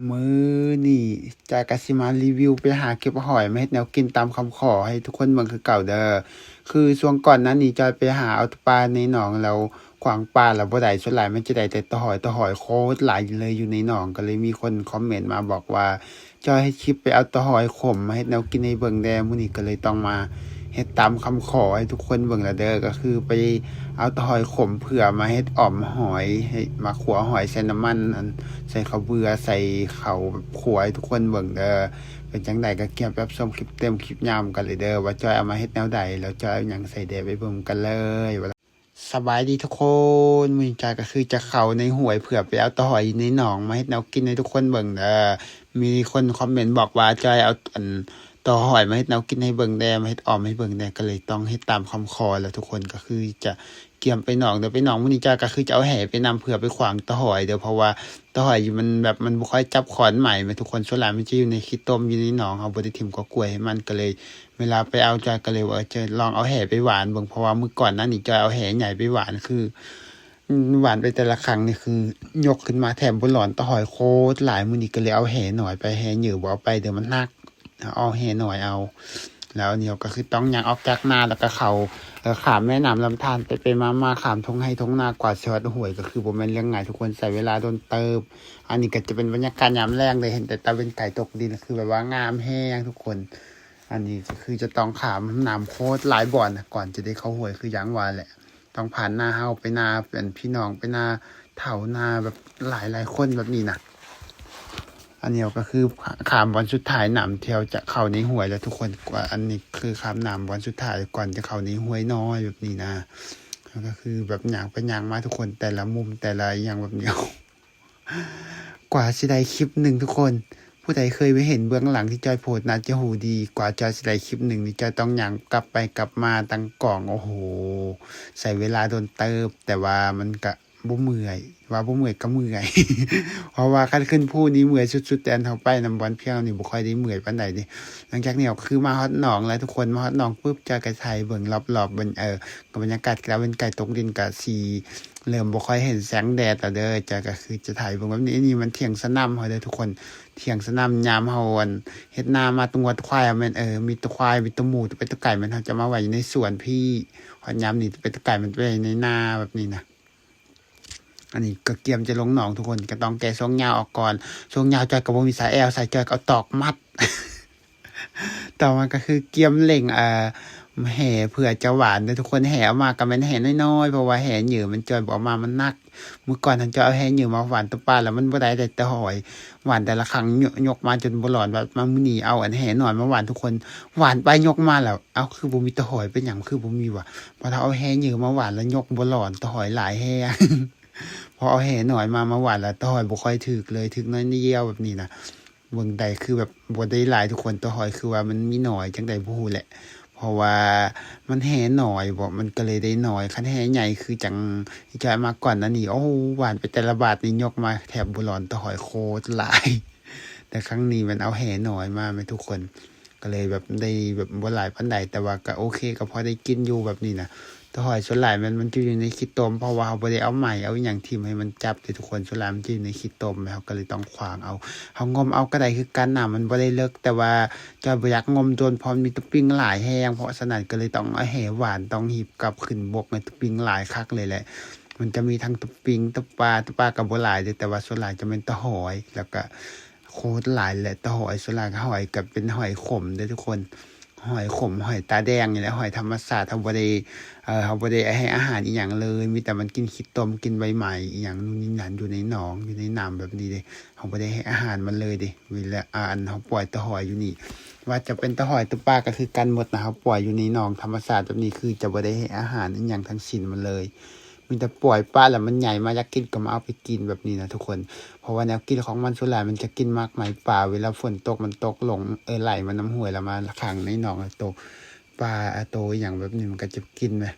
ມື້ນີ້ຈອຍກໍຊິມາຣີວິວໄປຫາເກັບຫອຍມາເຮັດແນວກິນຕາມຄຳຂໍໃຫ້ທຸກຄົນເບິ່ງຄືເກົ່າເດີ. ຄືຊ່ວງກ່ອນໜ້ານີ້ຈອຍໄປຫາເອົາປາໃນໜອງ ແລ້ວຂວາງປາແລ້ວບໍ່ໄດ້ ສ່ວນຫຼາຍມັນຈະໄດ້ແຕ່ຕະຫອຍ ຕະຫອຍໂຄດຫຼາຍເລີຍຢູ່ໃນໜອງ. ກໍເລີຍມີຄົນຄອມເມັນມາບອກວ່າ ຈອຍເຮັດຄລິບໄປເອົາຕະຫອຍຂົມມາເຮັດແນວກິນໃຫ້ເບິ່ງແດ່. ມື້ນີ້ກໍເລີຍຕ້ອງມາເຮັດຕາມຄຳຂໍໃຫ້ທຸກຄົນເບິ່ງລະເດີ. ກໍຄືໄປເອົາຕະຫອຍຂົມເພື່ອມາເຮັດອອມຫອຍ ໃຫ້ມາຂົ້ວຫອຍໃສ່ນ້ຳມັນ ອັນ ໃສ່ເຂົ້າເບືອ ໃສ່ເຂົ້າ ແບບຂົ້ວໃຫ້ທຸກຄົນເບິ່ງເດີ. ເປັນຈັ່ງໃດກໍກຽມໄປຮັບຊົມຄລິບເຕັມຄລິບຍາວນຳກັນເລີຍເດີ ວ່າຈອຍເອົາມາເຮັດແນວໃດ ແລ້ວຈອຍເອົາຫຍັງໃສ່ແດ່ ໄປເບິ່ງກັນເລີຍ. ສະບາຍດີທຸກຄົນ ມື້ນີ້ຈອຍກໍຄືຈະເຂົ້າໃນຫ້ວຍເພື່ອໄປເອົາຕະຫອຍຢູ່ໃນໜອງມາເຮັດແນວກິນໃຫ້ທຸກຄົນເບິ່ງເດີ. ມີຄົນຄອມເມັນບອກວ່າຈອຍເອົາ ອັນ ຕະຫອຍມາເຮັດແນວກິນໃຫ້ເບິ່ງແດ່ ມາເຮັດອອມໃຫ້ເບິ່ງແດ່ ກໍເລີຍຕ້ອງເຮັດຕາມຄຳຂໍແລ້ວທຸກຄົນ. ກໍຄືຈະກຽມໄປໜອງເດີ ໄປໜອງມື້ນີ້ຈອຍກໍຄືຈະເອົາແຫໄປນຳເພື່ອໄປຂວາງຕະຫອຍເດີ ເພາະວ່າຕະຫອຍຢູ່ມັນແບບມັນບໍ່ຄ່ອຍຈັບຂອນໃໝ່ແມ່ນທຸກຄົນ. ສ່ວນຫຼາຍມັນຈະຢູ່ໃນຂີ້ຕົມ ຢູ່ໃນໜອງ ເຮົາບໍ່ໄດ້ຖິ້ມກໍກ້ວຍໃຫ້ມັນ ກໍເລີຍ ເວລາໄປເອົາ ຈອຍກໍເລີຍວ່າຈະລອງເອົາແຫໄປຫວ່ານເບິ່ງ ເພາະວ່າມື້ກ່ອນໜ້ານີ້ຈອຍເອົາແຫໃຫຍ່ໄປຫວ່ານ ຄື ຫວ່ານໄປແຕ່ລະຄັ້ງນີ້ຄືຍົກຂຶ້ນມາແທບບໍ່ຫຼອນ ຕະຫອຍໂຄດຫຼາຍ. ມື້ນີ້ກໍເລີຍເອົາແຫໜ້ອຍໄປ ແຫໃຫຍ່ບໍ່ເອົາໄປເດີ ມັນໜັກ ເອົາແຫໜ້ອຍເອົາ. ແລ້ວອັນນີ້ກໍຄືຕ້ອງຍ່າງອອກຈາກນາ ແລ້ວກໍເຂົ້າ ເອີ ຂ້າມແມ່ນ້ຳລຳທານ ໄປໆມາໆ ຂ້າມທົ່ງໄຮ່ທົ່ງນາ ກວ່າຊິຮອດຫ້ວຍ ກໍຄືບໍ່ແມ່ນເລື່ອງງ່າຍທຸກຄົນ ໃຊ້ເວລາດົນເຕີບ. ອັນນີ້ກໍຈະເປັນບັນຍາກາດຍາມແລງເດີ ເຫັນແຕ່ຕາເວັນໄກຕົກດິນ ຄືແບບວ່າງາມແຮງທຸກຄົນ. ອັນນີ້ກໍຄືຈະຕ້ອງຂ້າມນ້ຳໂຄດຫຼາຍບ່ອນນະ ກ່ອນຈະໄດ້ເຂົ້າຫ້ວຍ ຄືຢ່າງວ່າແຫຼະ ຕ້ອງຜ່ານນາເຮົາໄປນາ ເປັນພີ່ນ້ອງ ໄປນາເຖົ້າ ນາແບບຫຼາຍໆຄົນແບບນີ້ນະ. ອັນນີ້ກໍຄືຂ້າມບ່ອນສຸດທ້າຍນ້ຳທີ່ເຮົາຈະເຂົ້າໃນຫ້ວຍແລ້ວທຸກຄົນ ອັນນີ້ຄືຂ້າມນ້ຳບ່ອນສຸດທ້າຍກ່ອນຈະເຂົ້າໃນຫ້ວຍນ້ອຍແບບນີ້ນະ. ກໍຄືແບບຍ່າງໄປຍ່າງມາທຸກຄົນ ແຕ່ລະມຸມ ແຕ່ລະອີ່ຫຍັງແບບນີ້ ກວ່າຊິໄດ້ຄລິບໜຶ່ງທຸກຄົນ ຜູ້ໃດເຄີຍໄປເຫັນເບື້ອງຫຼັງທີ່ຈອຍໂພສນາຈະຮູ້ດີ ກວ່າຈອຍຊິໄດ້ຄລິບໜຶ່ງນີ້ ຈອຍຕ້ອງຍ່າງກັບໄປກັບມາຕັ້ງກ້ອງ ໂອ້ໂຫ ໃຊ້ເວລາດົນເຕີບ ແຕ່ວ່າມັນກະບໍ່ເມື່ອຍ ວ່າບໍ່ເມື່ອຍກະເມື່ອຍ ເພາະວ່າຄັນຂຶ້ນພູນີ້ເມື່ອຍສຸດໆ ແຕ່ອັນເຮົາໄປນຳບ່ອນພຽງນີ້ບໍ່ຄ່ອຍໄດ້ເມື່ອຍປານໃດເດ. ຫຼັງຈາກນີ້ກໍຄືມາຮອດໜອງແລ້ວທຸກຄົນ ມາຮອດໜອງປຶບ ຈອຍກະຖ່າຍເບິ່ງລອບໆ ເບິ່ງ ເອີ ກັບບັນຍາກາດຕາເວັນໄກຕົກດິນ ກະຊິ ເລີ່ມບໍ່ຄ່ອຍເຫັນແສງແດດແລ້ວເດີ. ຈອຍກໍຄືຈະຖ່າຍເບິ່ງແບບນີ້ ອັນນີ້ມັນຖຽງສະໜໍ່ເຮົາເດີທຸກຄົນ ຖຽງສະໜໍ່ຍາມເຮົາ ອັນ ເຮັດນາມາຕົວງົວຕົວຄວາຍ ແມ່ນ ເອີ ມີຕົວຄວາຍ ມີຕົວໝູ ຕົວເປັດຕົວໄກ່ ແມ່ນເຮົາຈະມາໄວ້ຢູ່ໃນສວນພີ້ ຮອດຍາມນີ້ຕົວເປັດຕົວໄກ່ມັນໄປໄວ້ໃນນາແບບນີ້ນະ. ອັນນີ້ກໍກຽມຈະລົງໜອງທຸກຄົນ ກໍຕ້ອງແກະໂສ້ງຍາວອອກກ່ອນ ໂສ້ງຍາວຈອຍກໍບໍ່ມີສາຍແອວໃສ່ ຈອຍກໍເອົາຕອກມັດ. ຕໍ່ມາກໍຄືກຽມເລັ່ງ ເອີ ແຫເພື່ອຈະຫວ່ານເດີທຸກຄົນ ແຫເອົາມາກໍແມ່ນແຫນ້ອຍໆ ເພາະວ່າແຫໃຫຍ່ມັນຈອຍບໍ່ເອົາມາ ມັນໜັກ. ມື້ກ່ອນຫັ້ນຈອຍເອົາແຫໃຫຍ່ມາຫວ່ານຕົວປາ ແລ້ວມັນບໍ່ໄດ້ ໄດ້ແຕ່ຫອຍ ຫວ່ານແຕ່ລະຄັ້ງ ຍົກ ຍົກມາຈົນບໍ່ຫຼອນ ບາດມາມື້ນີ້ເອົາອັນແຫນ້ອຍມາຫວ່ານທຸກຄົນ ຫວ່ານໄປຍົກມາແລ້ວ ເອົ້າ ຄືບໍ່ມີຕະຫອຍ ເປັນຫຍັງຄືບໍ່ມີວະ ເພາະເຮົາເອົາແຫໃຫຍ່ມາຫວ່ານແລ້ວຍົກບໍ່ຫຼອນ ຕະຫອຍຫຼາຍແຮງ ພໍເອົາແຫນ້ອຍມາ ມາຫວ່ານແລ້ວຕະຫອຍບໍ່ຄ່ອຍຖືກເລີຍ ຖືກໜ້ອຍດຽວແບບນີ້ນະ. ເບິ່ງໄດ້ຄືແບບບໍ່ໄດ້ຫຼາຍທຸກຄົນ ຕະຫອຍຄືວ່າມັນມີໜ້ອຍຈັ່ງໃດບໍ່ຮູ້ແຫຼະ ເພາະວ່າມັນແຫນ້ອຍບໍ ມັນກໍເລີຍໄດ້ໜ້ອຍ ຄັນແຫໃຫຍ່ຄືຈັ່ງທີ່ຈອຍເອົາມາກ່ອນໜ້ານີ້ ໂອ້ ຫວ່ານໄປແຕ່ລະບາດນີ້ຍົກມາແທບບໍ່ຫຼອນ ຕະຫອຍໂຄດຫຼາຍ ແຕ່ຄັ້ງນີ້ມັນເອົາແຫນ້ອຍມາແມ່ນທຸກຄົນ ກໍເລີຍແບບໄດ້ແບບບໍ່ຫຼາຍປານໃດ ແຕ່ວ່າກໍໂອເຄ ກໍພໍໄດ້ກິນຢູ່ແບບນີ້ນະ. ຕະຫອຍສ່ວນຫຼາຍແມ່ນມັນຈະຢູ່ໃນຂີ້ຕົມ ເພາະວ່າເຮົາບໍ່ໄດ້ເອົາໄມ້ເອົາອີ່ຫຍັງຖິ້ມໃຫ້ມັນຈັບເດ້ທຸກຄົນ ສ່ວນຫຼາຍມັນຈະຢູ່ໃນຂີ້ຕົມ ເຮົາກໍເລີຍຕ້ອງຂວາງເອົາ. ເຮົາງົມເອົາກໍໄດ້ຄືກັນ ນ້ຳມັນບໍ່ໄດ້ເລິກ ແຕ່ວ່າຈອຍບໍ່ຢາກງົມໂດນ ເພາະມັນມີຕົວປິງຫຼາຍແຮງ ເພາະສະນັ້ນກໍເລີຍຕ້ອງເອົາແຫຫວ່ານ ຕ້ອງຮີບກັບຂຶ້ນບົກ ໃນຕົວປິງຫຼາຍຄັກເລີຍແຫຼະ. ມັນຈະມີທັງຕົວປິງ ຕົວປາ ຕົວປາກໍບໍ່ຫຼາຍເດ້ ແຕ່ວ່າສ່ວນຫຼາຍຈະແມ່ນຕະຫອຍ ແລ້ວກະ ໂຄດຫຼາຍແຫຼະ ແຕ່ຫອຍສ່ວນຫຼາຍກໍຫອຍກໍເປັນຫອຍຂົມເດີທຸກຄົນ ຫອຍຂົມ ຫອຍຕາແດງນີ້ແຫຼະ ຫອຍທຳມະຊາດ ເຮົາບໍ່ໄດ້ ເອີ ເຮົາບໍ່ໄດ້ໃຫ້ອາຫານອີ່ຫຍັງເລີຍ ມີແຕ່ມັນກິນຂີ້ຕົມ ກິນໃບໄມ້ອີ່ຫຍັງນູ່ນນີ້ນັ້ນ ຢູ່ໃນໜອງ ຢູ່ໃນນ້ຳແບບນີ້ເດ້ ເຮົາບໍ່ໄດ້ໃຫ້ອາຫານມັນເລີຍເດ້. ເວລາ ອາ ອັນ ເຮົາປ່ອຍແຕ່ຫອຍຢູ່ນີ້ ວ່າຈະເປັນແຕ່ຫອຍ ແຕ່ປາກໍຄືກັນໝົດນະ ເຮົາປ່ອຍຢູ່ໃນໜອງທຳມະຊາດແບບນີ້ ຄືຈະບໍ່ໄດ້ໃຫ້ອາຫານອີ່ຫຍັງທັງສິ້ນມັນເລີຍ. ມີແຕ່ປ່ອຍປະແລ້ວມັນໃຫຍ່ມາ ຢາກກິນກໍມາເອົາໄປກິນແບບນີ້ນະທຸກຄົນ ເພາະວ່າແນວກິນຂອງມັນສ່ວນຫຼາຍມັນຈະກິນໝາກໄມ້ປ່າ ເວລາຝົນຕົກມັນຕົກລົງ ເອີ ໄຫຼມານຳຫ້ວຍ ແລ້ວມາຂັງໃນໜອງ ໂຕປາ ໂຕອີ່ຫຍັງແບບນີ້ມັນກໍຈະກິນແຫຼະ.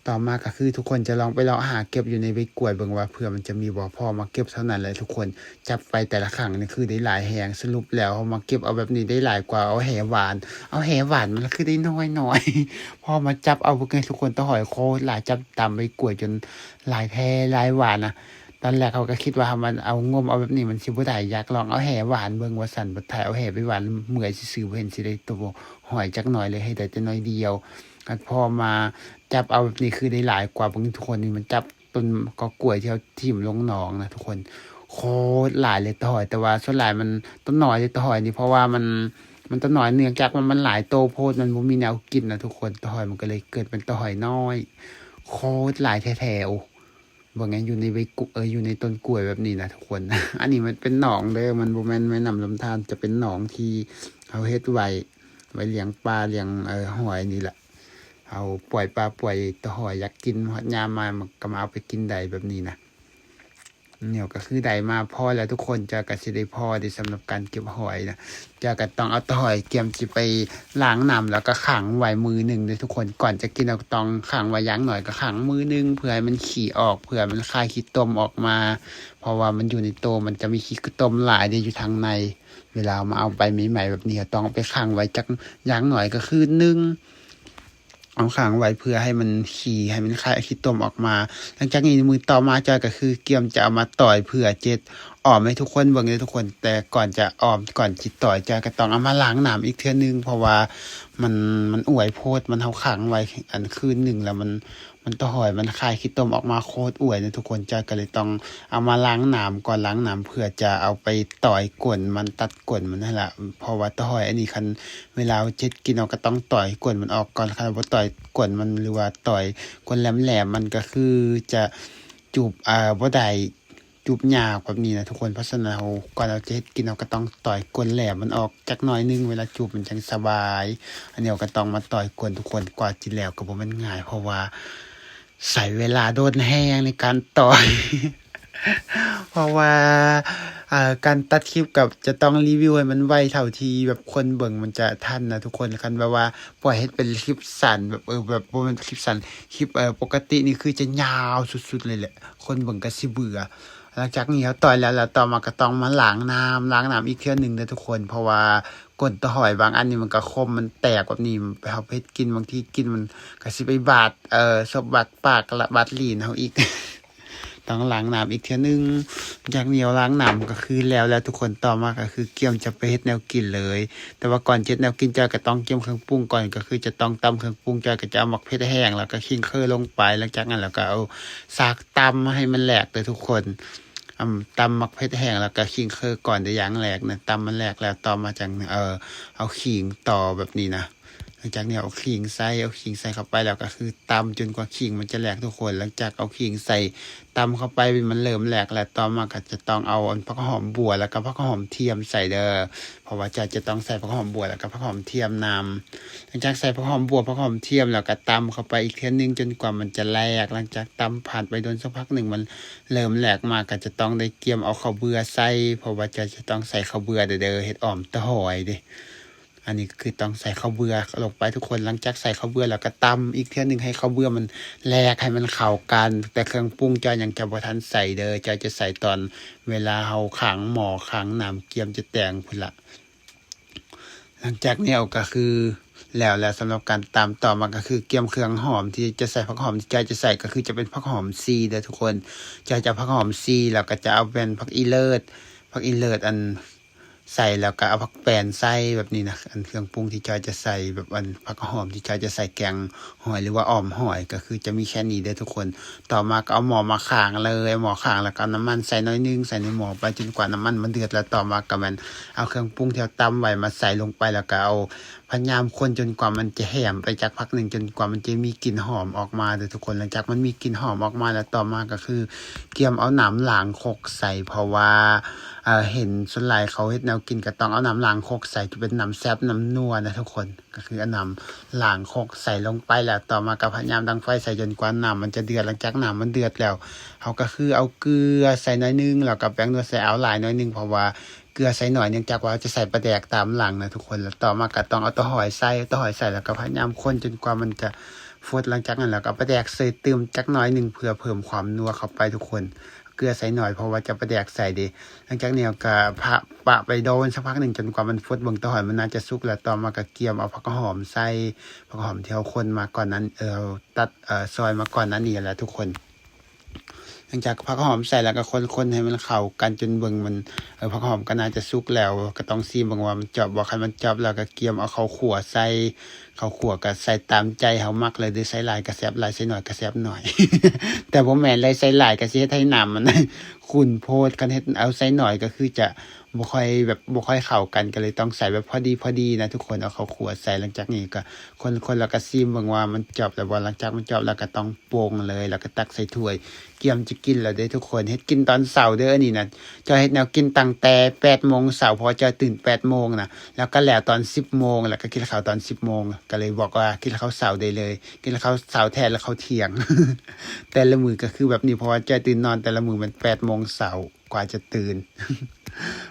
ຕໍ່ມາກໍຄືທຸກຄົນຈະລອງໄປເລາະຫາເກັບຢູ່ໃນໃບກ້ວຍເບິ່ງວ່າເຜື່ອມັນຈະມີບໍ່ ພໍມາເກັບເທົ່ານັ້ນແຫຼະທຸກຄົນ ຈັບໄປແຕ່ລະຄັ້ງນີ້ຄືໄດ້ຫຼາຍແຮງ ສະຫຼຸບແລ້ວເຮົາມາເກັບເອົາແບບນີ້ໄດ້ຫຼາຍກວ່າເອົາແຫຫວ່ານ ເອົາແຫຫວ່ານມັນຄືໄດ້ໜ້ອຍໆ ພໍມາຈັບເອົາເບິ່ງໃຫ້ທຸກຄົນ ຕະຫອຍໂຄດຫຼາຍ ຈັບຕາມໃບກ້ວຍຈົນຫຼາຍແທ້ຫຼາຍຫວ່ານນະ. ຕອນແລກເຮົາກໍຄິດວ່າ ຖ້າມັນເອົາ ງົມເອົາແບບນີ້ ມັນຊິບໍ່ໄດ້ ຢາກລອງເອົາແຫຫວ່ານເບິ່ງວ່າຊັ້ນ. ບັດທ້າຍເອົາແຫໄປຫວ່ານເມື່ອຍຊື່ໆ ບໍ່ເຫັນຊິໄດ້ໂຕຫອຍຈັກໜ້ອຍເລີຍ, ເຮັດໄດ້ແຕ່ໜ້ອຍດຽວ. ບັດພໍມາຈັບເອົາແບບນີ້ ຄືໄດ້ຫຼາຍກວ່າ. ເບິ່ງທຸກຄົນ, ນີ້ມັນຈັບ ຕົ້ນກໍກ້ວຍທີ່ເຮົາຖິ້ມລົງໜອງນະທຸກຄົນ, ໂຄດຫຼາຍເລີຍຕະຫອຍ. ແຕ່ວ່າສ່ວນຫຼາຍມັນຕະໜ້ອຍເລີຍຕະຫອຍນີ້ ເພາະວ່າມັນ ມັນຕະໜ້ອຍ ເນື່ອງຈາກວ່າມັນຫຼາຍໂຕໂພດ, ມັນບໍ່ມີແນວກິນນະທຸກຄົນ. ຕະຫອຍມັນກໍເລີຍເກີດເປັນຕະຫອຍນ້ອຍ ໂຄດຫຼາຍແທ້ໆ. ໂອ້ ເບິ່ງ ຢູ່ໃນໃບກຸ ເອີ ຢູ່ໃນຕົ້ນກ້ວຍແບບນີ້ນະທຸກຄົນ. ອັນນີ້ມັນເປັນໜອງເດີ, ມັນບໍ່ແມ່ນແມ່ນ້ຳລຳທານ, ຈະເປັນໜອງທີ່ເຮົາເຮັດໄວ້ ໄວ້ລ້ຽງປາ ລ້ຽງ ເອີ ຫອຍນີ້ແຫຼະ. ເຮົາປ່ອຍປາ ປ່ອຍຕະຫອຍ ຢາກກິນ ຮອດຍາມມາ ມັນກໍມາເອົາໄປກິນໄດ້ແບບນີ້ນະ. ແນວກໍຄືໄດ້ມາພໍແລ້ວທຸກຄົນ, ຈອຍກໍຊິໄດ້ພໍເດ້ສຳລັບການເກັບຫອຍນະ. ຈອຍກໍຕ້ອງເອົາຕະຫອຍກຽມຊິໄປລ້າງນ້ຳ ແລ້ວກໍຂັງໄວ້ມື້ໜຶ່ງເດ້ທຸກຄົນ. ກ່ອນຈະກິນເຮົາກໍຕ້ອງຂັງໄວ້ ຢ່າງໜ້ອຍກໍຂັງມື້ໜຶ່ງ ເພື່ອໃຫ້ມັນຂີ້ອອກ ເພື່ອໃຫ້ມັນຄາຍຂີ້ຕົມອອກມາ, ເພາະວ່າມັນຢູ່ໃນໂຕ ມັນຈະມີຂີ້ຕົມຫຼາຍເດ້ຢູ່ທາງໃນ. ເວລາເຮົາມາເອົາໃບໃໝ່ໆແບບນີ້ ເຮົາຕ້ອງເອົາໄປຂັງໄວ້ຈັກ ຢ່າງໜ້ອຍກໍຄືໜຶ່ງ ເອົາຂັງໄວ້ເພື່ອໃຫ້ມັນຂີ້ ໃຫ້ມັນຄາຍຂີ້ຕົມອອກມາ. ຫຼັງຈາກນີ້ມື້ຕໍ່ມາຈອຍກໍຄືກຽມຈະເອົາມາຕອຍເພື່ອຈະເຮັດອອມໃຫ້ທຸກຄົນເບິ່ງເດ້ທຸກຄົນ. ແຕ່ກ່ອນຈະອອມ ກ່ອນຊິຕອຍ ຈອຍກໍຕ້ອງເອົາມາລ້າງນ້ຳອີກເທື່ອໜຶ່ງ ເພາະວ່າມັນ ມັນອວຍໂພດ, ມັນ ເຮົາຂັງໄວ້ອັນຄືນໜຶ່ງແລ້ວມັນ ມັນຕະຫອຍ ມັນຄາຍຂີ້ຕົມອອກມາໂຄດອວຍນະທຸກຄົນ. ຈອຍກໍເລີຍຕ້ອງເອົາມາລ້າງນ້ຳກ່ອນ ລ້າງນ້ຳເພື່ອຈະເອົາໄປຕອຍກົ້ນມັນ ຕັດກົ້ນມັນຫັ້ນລະ. ເພາະວ່າຕະຫອຍອັນນີ້ ຄັນເວລາເຮັດກິນ ເຮົາກໍຕ້ອງຕອຍກົ້ນມັນອອກກ່ອນ, ຄັນບໍ່ຕອຍກົ້ນມັນ ຫຼືວ່າຕອຍກົ້ນແຫຼມໆ ມັນກໍຄືຈະຈູບ ເອີ ບໍ່ໄດ້ ຈູບຍາກແບບນີ້ນະທຸກຄົນ. ເພາະສະນັ້ນເຮົາ ກ່ອນເຮົາຈະເຮັດກິນ ເຮົາກໍຕ້ອງຕອຍກົ້ນແຫຼມມັນອອກຈັກໜ້ອຍໜຶ່ງ ເວລາຈູບມັນຈັ່ງສະບາຍ. ອັນນີ້ເຮົາກໍຕ້ອງມາຕອຍກົ້ນທຸກຄົນ, ກວ່າຊິແລ້ວກໍບໍ່ແມ່ນງ່າຍ ເພາະວ່າ ໃຊ້ເວລາດົນແຮງໃນການຕອຍ ເພາະວ່າ ເອີ ການຕັດຄລິບກໍຈະຕ້ອງຣີວິວໃຫ້ມັນໄວເທົ່າທີ່ແບບຄົນເບິ່ງມັນຈະທັນນະທຸກຄົນ. ຄັນແບບວ່າປ່ອຍເຮັດເປັນຄລິບສັ້ນ ແບບ ເອີ ແບບບໍ່ແມ່ນຄລິບສັ້ນ ຄລິບ ເອີ ປົກກະຕິນີ້ຄືຈະຍາວສຸດໆເລີຍແຫຼະ, ຄົນເບິ່ງກໍຊິເບື່ອ. ຫຼັງຈາກນີ້ເຮົາຕອຍແລ້ວ ແລ້ວຕໍ່ມາກໍຕ້ອງມາລ້າງນ້ຳ ລ້າງນ້ຳອີກເທື່ອໜຶ່ງເດີທຸກຄົນ, ເພາະວ່າ ກົ້ນຕະຫອຍບາງອັນນີ້ມັນກໍຄົມ ມັນແຕກແບບນີ້ ເຮົາເຮັດກິນ ບາງທີກິນມັນກໍຊິໄປບາດ ເອີ ສົບບາດປາກ ແລະ ບາດລີ້ນເຮົາອີກ ຕ້ອງລ້າງນ້ຳອີກເທື່ອໜຶ່ງ. ຈາກນີ້ເຮົາລ້າງນ້ຳກໍຄືແລ້ວແລ້ວທຸກຄົນ, ຕໍ່ມາກໍຄືກຽມຈະໄປເຮັດແນວກິນເລີຍ. ແຕ່ວ່າກ່ອນຈະເຮັດແນວກິນ ຈອຍກໍຕ້ອງກຽມເຄື່ອງປຸງກ່ອນ, ກໍຄືຈະຕ້ອງຕຳເຄື່ອງປຸງ. ຈອຍກໍຈະເອົາໝາກເຜັດແຫ້ງ ແລ້ວກໍຂີງເຄີລົງໄປ. ຫຼັງຈາກນັ້ນແລ້ວກໍເອົາສາກຕຳໃຫ້ມັນແຫຼກເດີທຸກຄົນ. ອຳ ຕຳໝາກເຜັດແຫ້ງ ແລ້ວກໍຂີງເຄີກ່ອນເດີ ຢ່າງແລກນະ. ຕຳມັນແຫຼກແລ້ວ ຕໍ່ມາຈັ່ງ ເອີ ເອົາຂີງຕໍ່ແບບນີ້ນະ. ຫຼັງຈາກນີ້ເອົາຂີງໃສ່ ເອົາຂີງໃສ່ເຂົ້າໄປ ແລ້ວກໍຄືຕຳຈົນກວ່າຂີງມັນຈະແຫຼກທຸກຄົນ. ຫຼັງຈາກເອົາຂີງໃສ່ ຕຳເຂົ້າໄປ ມັນເລີ່ມແຫຼກແລ້ວ, ຕໍ່ມາກໍຈະຕ້ອງເອົາອັນຜັກຫອມບົ່ວ ແລ້ວກໍຜັກຫອມທຽມໃສ່ເດີ. ເພາະວ່າຈອຍຈະຕ້ອງໃສ່ຜັກຫອມບົ່ວ ແລ້ວກໍຜັກຫອມທຽມນຳ. ຫຼັງຈາກໃສ່ຜັກຫອມບົ່ວ ຜັກຫອມທຽມ ແລ້ວກໍຕຳເຂົ້າໄປອີກເທື່ອໜຶ່ງຈົນກວ່າມັນຈະແຫຼກ. ຫຼັງຈາກຕຳຜ່ານໄປດົນສັກພັກໜຶ່ງ ມັນເລີ່ມແຫຼກມາ ກໍຈະຕ້ອງໄດ້ກຽມເອົາເຂົ້າເບືອໃສ່, ເພາະວ່າຈອຍຈະຕ້ອງໃສ່ເຂົ້າເບືອເດີ ເຮັດອອມຕະຫອຍເດ້. ອັນນີ້ກໍຄືຕ້ອງໃສ່ເຂົ້າເບືອລົງໄປທຸກຄົນ. ຫຼັງຈາກໃສ່ເຂົ້າເບືອ ແລ້ວກໍຕຳອີກເທື່ອໜຶ່ງໃຫ້ເຂົ້າເບືອມັນແຫຼກ ໃຫ້ມັນເຂົ້າກັນ. ແຕ່ເຄື່ອງປຸງຈອຍຍັງຈະບໍ່ທັນໃສ່ເດີ, ຈອຍຈະໃສ່ຕອນເວລາເຮົາຂ້າງໝໍ້ ຂ້າງນ້ຳ ກຽມຈະແຕ່ງພຸ້ນລະ. ຫຼັງຈາກນີ້ເອົາກໍຄືແລ້ວແຫຼະ ສຳລັບການຕຳ. ຕໍ່ມາກໍຄືກຽມເຄື່ອງຫອມທີ່ຈະໃສ່, ຜັກຫອມທີ່ຈອຍຈະໃສ່ກໍຄືຈະເປັນຜັກຫອມຊີເດີທຸກຄົນ. ຈອຍຈະເອົາຜັກຫອມຊີ ແລ້ວກໍຈະເອົາແມ່ນຜັກອີເລີດ ຜັກອີເລີດອັນໃສ່ ແລ້ວກໍເອົາຜັກແປນໃສ່ແບບນີ້ນະ. ອັນເຄື່ອງປຸງທີ່ຈອຍຈະໃສ່ ແບບອັນຜັກຫອມທີ່ຈອຍຈະໃສ່ແກງຫອຍ ຫຼືວ່າອອມຫອຍ ກໍຄືຈະມີແຄ່ນີ້ເດີທຸກຄົນ. ຕໍ່ມາກໍເອົາໝໍ້ມາຂ້າງເລີຍ, ເອົາໝໍ້ຂ້າງ ແລ້ວກໍເອົານ້ຳມັນໃສ່ໜ້ອຍໜຶ່ງ ໃສ່ໃນໝໍ້ໄປຈົນກວ່ານ້ຳມັນມັນເດືອດ. ແລ້ວຕໍ່ມາກໍແມ່ນເອົາເຄື່ອງປຸງທີ່ເຮົາຕຳໄວ້ມາໃສ່ລົງໄປ ແລ້ວກໍເອົາພະຍາຍາມຄົນຈົນກວ່າມັນຈະແຫ້ມໄປຈາກພັກໜຶ່ງ ຈົນກວ່າມັນຈະມີກິ່ນຫອມອອກມາເດີທຸກຄົນ. ຫຼັງຈາກມັນມີກິ່ນຫອມອອກມາແລ້ວ ຕໍ່ມາກໍຄືກຽມເອົານ້ຳລ້າງຄົກໃສ່ ເພາະວ່າ ເອີ ເຫັນສ່ວນຫຼາຍເຂົາເຮັດແນວກິນກໍຕ້ອງເອົານ້ຳລ້າງຄົກໃສ່ ຈະເປັນນ້ຳແຊບນ້ຳນົວນະທຸກຄົນ. ກໍຄືເອົານ້ຳລ້າງຄົກໃສ່ລົງໄປ ແລ້ວຕໍ່ມາກໍພະຍາຍາມດັງໄຟໃສ່ຈົນກວ່ານ້ຳມັນຈະເດືອດ. ຫຼັງຈາກນ້ຳມັນເດືອດແລ້ວ ເຮົາກໍຄືເອົາເກືອໃສ່ໜ້ອຍໜຶ່ງ ແລ້ວກໍແປ້ງນົວໃສ່ ເອົາຫຼາຍໜ້ອຍໜຶ່ງ ເພາະວ່າເກືອໃສ່ໜ້ອຍ ເນື່ອງຈາກວ່າເຮົາຈະໃສ່ປາແດກຕາມຫຼັງນະທຸກຄົນ. ແລ້ວຕໍ່ມາກໍຕ້ອງເອົາຕະຫອຍໃສ່ ເອົາຕະຫອຍໃສ່ ແລ້ວກໍພະຍາຍາມຄົນຈົນກວ່າມັນຈະຟົດ. ຫຼັງຈາກນັ້ນແລ້ວກໍເອົາປາແດກໃສ່ຕື່ມຈັກໜ້ອຍໜຶ່ງ ເພື່ອເພີ່ມຄວາມນົວເຂົ້າໄປທຸກຄົນ. ເກືອໃສ່ໜ້ອຍ ເພາະວ່າຈະປາແດກໃສ່ເດ້. ຫຼັງຈາກນີ້ເຮົາກໍປະໄປດົນສັກພັກໜຶ່ງ ຈົນກວ່າມັນຟົດ. ເບິ່ງຕະຫອຍມັນໜ້າຈະສຸກແລ້ວ. ຕໍ່ມາກໍກຽມເອົາຜັກຫອມໃສ່ ຜັກຫອມທີ່ເຮົາຄົນມາກ່ອນນັ້ນ ເອີ ຕັດ ເອີ ຊອຍມາກ່ອນໜ້ານີ້ແຫຼະທຸກຄົນ. ຫຼັງຈາກຜັກຫອມໃສ່ແລ້ວກໍຄົນໆໃຫ້ມັນເຂົ້າກັນຈົນເບິ່ງມັນ ເອີ ຜັກຫອມກໍໜ້າຈະສຸກແລ້ວ ກໍຕ້ອງຊີມເບິ່ງວ່າມັນຈອບບໍ່ ຄັນມັນຈອບແລ້ວກໍກຽມເອົາເຂົ້າຂົ້ວໃສ່ ເຂົ້າຂົ້ວກໍໃສ່ຕາມໃຈເຮົາມັກເລີຍເດີ ໃສ່ຫຼາຍກໍແຊບຫຼາຍ ໃສ່ໜ້ອຍກໍແຊບໜ້ອຍ ແຕ່ບໍ່ແມ່ນເລີຍ ໃສ່ຫຼາຍກໍຊິເຮັດໃຫ້ນ້ຳມັນຂຸ້ນໂພດ ຄັນເຮັດເອົາໃສ່ໜ້ອຍກໍຄືຈະ ບໍ່ຄ່ອຍແບບ ບໍ່ຄ່ອຍເຂົ້າກັນ ກໍເລີຍຕ້ອງໃສ່ແບບພໍດີໆນະທຸກຄົນ ເອົາເຂົ້າຂົ້ວໃສ່ ຫຼັງຈາກນີ້ກໍຄົນໆ ແລ້ວກໍຊີມເບິ່ງວ່າມັນຈອບແລ້ວບໍ່ ຫຼັງຈາກມັນຈອບແລ້ວກໍຕ້ອງປົງເລີຍ ແລ້ວກໍຕັກໃສ່ຖ້ວຍ ກຽມຈະກິນແລ້ວເດ້ທຸກຄົນ ເຮັດກິນຕອນເຊົ້າເດີ້ ອັນນີ້ນະ ຈອຍເຮັດແນວກິນຕັ້ງແຕ່ແປດໂມງເຊົ້າ ເພາະວ່າຈອຍຕື່ນແປດໂມງນະ ແລ້ວກໍແລ້ວຕອນສິບໂມງ ແລ້ວກໍກິນເຂົ້າຕອນສິບໂມງ ກໍເລີຍບອກວ່າກິນເຂົ້າເຊົ້າໄດ້ເລີຍ ກິນເຂົ້າເຊົ້າແທ້ ແລ້ວເຂົ້າທ່ຽງ ແຕ່ລະມື້ກໍຄືແບບນີ້ ເພາະວ່າຈອຍຕື່ນນອນແຕ່ລະມື້ແມ່ນແປດໂມງເຊົ້າ ກວ່າຈະຕື່ນ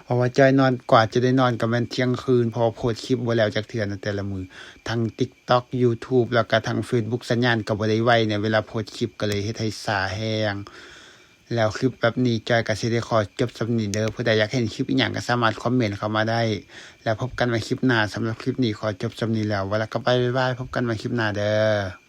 ເພາະວ່າຈອຍນອນ ກວ່າຈະໄດ້ນອນກໍແມ່ນທ່ຽງຄືນ ເພາະວ່າໂພສຄລິບບໍ່ແລ້ວຈັກເທື່ອນະແຕ່ລະມື້ ທັງ TikTok YouTube ແລ້ວກໍທັງ Facebook ສັນຍານກໍບໍ່ໄດ້ໄວໃນເວລາໂພສຄລິບ ກໍເລີຍເຮັດໃຫ້ຊ້າແຮງ ແລ້ວຄລິບແບບນີ້ຈອຍກໍຊິໄດ້ຂໍຈົບສ່ຳນີ້ເດີ ຜູ້ໃດຢາກເຫັນຄລິບອີ່ຫຍັງກໍສາມາດຄອມເມັນເຂົ້າມາໄດ້ ແລ້ວພົບກັນໃໝ່ຄລິບໜ້າ ສຳລັບຄລິບນີ້ຂໍຈົບສ່ຳນີ້ແລ້ວ ແລ້ວກໍບາຍບາຍ ພົບກັນໃໝ່ຄລິບໜ້າເດີ.